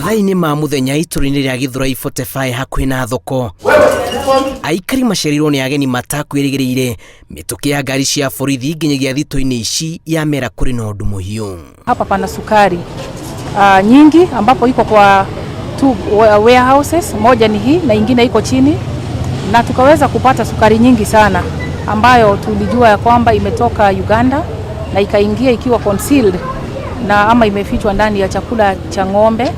Mathaa-inĩ ma mũthenya itũra-inĩ rĩa Githurai 45 hakuhĩ na thoko, aikari macereirwo nĩ ageni matakwĩrĩgĩrĩire. Mĩtũkĩ ya ngari cia borithi nginyagia thito-inĩ ici yamera kũrĩ na ũndũ mũhiũ. Hapa pana sukari nyingi ambapo iko kwa two warehouses, moja ni hii na ingine iko chini, na tukaweza kupata sukari nyingi sana ambayo tulijua ya kwamba imetoka Uganda na ikaingia ikiwa concealed na ama imefichwa ndani ya chakula cha ng'ombe.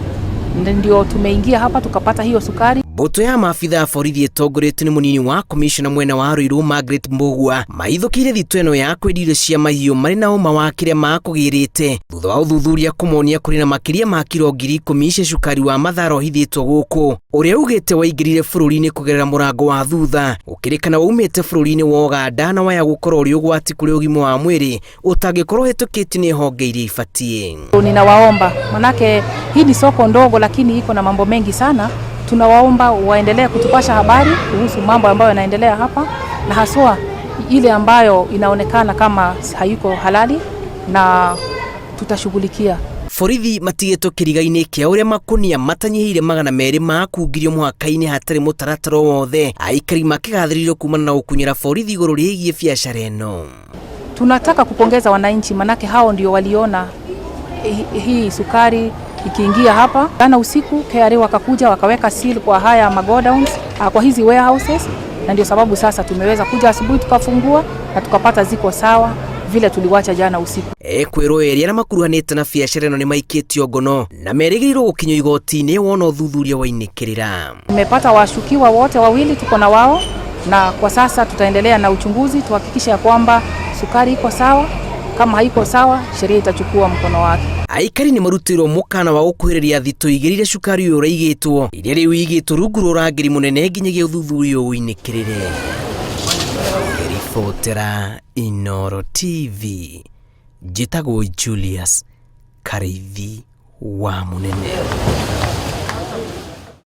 Ndio tumeingia hapa tukapata hiyo sukari. Mbũtũ ya maabitha a borithi ĩtongoretio nĩ mũnini wa komishona mwena wa Ruiru Margaret Mbugua maithũkĩire thitũ ĩno ya kwendia irio cia mahiũ marĩ na ũma wa kĩrĩa makũgĩrĩte thutha wa ũthuthuria kũmonia kũrĩ na makĩria ma kiro 10,000 cia cukari wa mathara ũhithĩtwo gũkũ, ũrĩa ugĩte waingĩrire bũrũri-inĩ kũgerera mũrango wa thutha, ũkĩrĩkana waumĩte bũrũri-inĩ wa Ũganda na waya gũkorwo ũrĩ ũgwati kũrĩ ũgima wa mwĩrĩ ũtangĩkorwo ũhĩtũkĩtio nĩ honge iria ibatiĩ. Ninawaomba, manake hii ni soko ndogo lakini iko na mambo mengi sana. Tunawaomba waendelee kutupasha habari kuhusu mambo ambayo yanaendelea hapa na haswa ile ambayo inaonekana kama haiko halali na tutashughulikia. Borithi matigĩtwo kĩriga-inĩ kĩa ũrĩa makũnia matanyihĩire 200 makungirio mũhaka-inĩ hatarĩ mũtaratara o wothe, aikari makĩgathĩrĩrio kumana na gũkunyĩra borithi igũrũ rĩgiĩ biacara ĩno. Tunataka kupongeza wananchi manake hao ndio waliona hii sukari ikiingia hapa jana usiku. KRA wakakuja wakaweka seal kwa haya magodowns, kwa hizi warehouses, na ndio sababu sasa tumeweza kuja asubuhi tukafungua na tukapata ziko sawa vile tuliwacha jana usiku. Ekwĩrwo erĩ arĩa makuruhanĩte na biacara ĩno nĩ maikĩtio ngono na merĩgĩrĩirwo gũkinyio igoti-inĩ wona ũthuthuria wainĩkĩrĩra. Tumepata washukiwa wote wawili, tuko na wao, na kwa sasa tutaendelea na uchunguzi tuhakikishe ya kwamba sukari iko sawa. Kama haiko sawa, sheria itachukua mkono wake. Aikari nĩ marutĩirwo mũkana wa gũkuhĩrĩria thitũ igĩrĩ iria cukari ũyũ ũraigĩtwo, iria rĩu igĩtwo rungu rwa ũrangĩri mũnene nginyagia ũthuthuria ũyũ ũinĩkĩrĩre. Ribotera Inooro TV, njĩtagwo Julius Karĩithi wa Mũnene.